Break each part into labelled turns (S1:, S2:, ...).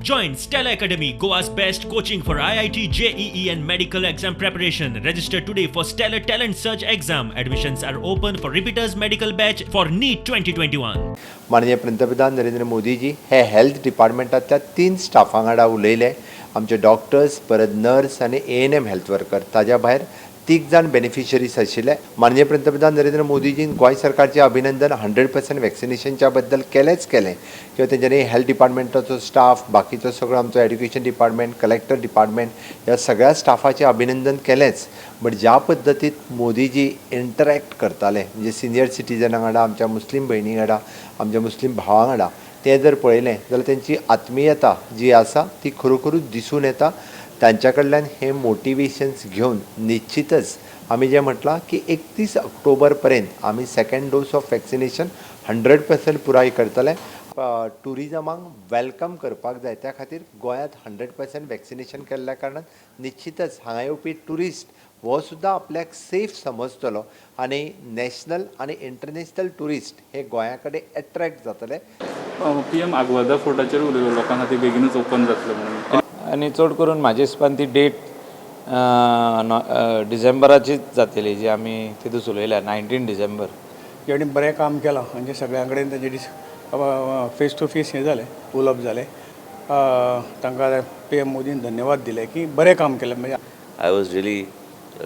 S1: Join Stellar Academy, Goa's best coaching for IIT, JEE, and medical exam preparation. Register today for Stellar Talent Search exam. Admissions are open for repeaters medical batch for NEET 2021.
S2: माननीय पंतप्रधान नरेंद्र मोदीजी हे health डिपार्टमेंटांतल्या तीन स्टाफां वांगडा उलयले. आमचे doctors, परत nurse आनी एएनएम हेल्थ वर्कर, ताज्या भायर तीग जाण बेनिफिशरीज आशिल्ले. माननीय पंतप्रधान नरेंद्र मोदीजीन गोंय सरकारचें अभिनंदन 100% वॅक्सिनेशनच्या बद्दल केलेंच केलें किंवा तेंच्यांनी हेल्थ डिपार्टमेंटाचो स्टाफ, बाकीचो सगळो आमचो एड्युकेशन डिपार्टमेंट, कलेक्टर डिपार्टमेंट, ह्या सगळ्या स्टाफाचें अभिनंदन केलेंच. बट ज्या पद्दतीत मोदीजी इंटरॅक्ट करताले, म्हणजे सिनियर सिटीजनां वांगडा, आमच्या मुस्लीम भयणी वांगडा, आमच्या मुस्लीम भावां वांगडा, तें जर पळयलें जाल्यार तेंची आत्मियता जी आसा ती खरोखरूच दिसून येता. तांच्या कडल्यान हें मोटिवेशन्स घेवन निश्चितच आमी जें म्हटलां की 31 ऑक्टोबर पर्यंत आमी second dose of vaccination 100% पुराय करतले. ट्युरिजमाक welcome करपाक जाय, त्या खातीर गोंयांत 100% वॅक्सिनेशन केल्ल्या कारणान निश्चितच हांगा येवपी ट्युरिस्ट हो सुद्दां आपल्याक सेफ समजतलो आनी नॅशनल आनी इंटरनॅशनल ट्युरिस्ट हे गोंया कडेन एट्रॅक्ट जातले.
S3: पीएम आगवादा फोर्टाचेर उलयलो, लोकां खातीर बेगीनूच ओपन जातलें म्हणून.
S4: आनी चड करून म्हाज्या हिसपान ती डेट डिसेंबराचीच जातली, जी आमी तितून उलयल्या, 19 डिसेंबर.
S5: जेणे बरें काम केलां, म्हणजे सगळ्यां कडेन तेजें फेस टू फेस हें जालें, उलोवप जालें. तांकां पी एम मोदीन धन्यवाद दिले की बरें काम केलें म्हणजे.
S6: I was really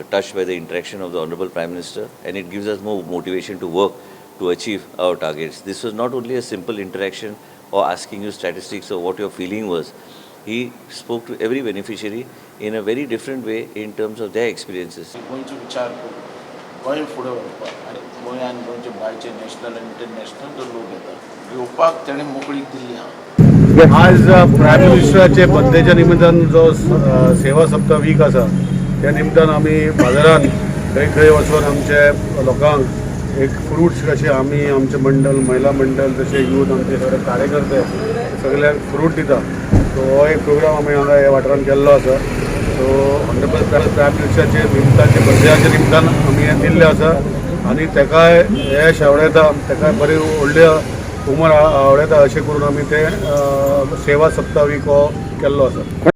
S6: touched by the interaction of the Honorable Prime Minister, and it gives us more motivation to work to achieve our targets. This was not only a simple interaction or asking you statistics or what your feeling was. He spoke to every beneficiary in a very different way in terms of their experiences.
S7: गोंयचो विचार करून गोंय फुडें व्हरपाक आनी गोंयान गोंयचे भायचे national आनी international जो लोक येता, घेवपाक तेणें मोकळीक दिल्ली आहा.
S8: आज प्रायम मिनिस्टराचे बर्थडेच्या निमित्तान जो सेवा सप्ताह वीक आसा, त्या निमतान आमी बाजारान खंय खंय वचून आमचे लोकांक एक फ्रुट्स कशे आमी आमचे मंडळ, महिला मंडळ, तशें यूथ, आमचे सगळे कार्यकर्ते सगळ्यांक फ्रूट दिता. सो हो एक प्रोग्राम आमी हांगा ह्या वाठारान केल्लो आसा. सो ऑनरेबल प्रायम मिनिस्टराचे निमताचे बर्थडेच्या निमतान आमी हें दिल्लें आसा आनी तेकाय हे शेवडेता, तेकाय बरी व्हडली उमर आवडयता अशें करून आमी ते सेवा सप्ताह वीक हो केल्लो आसा.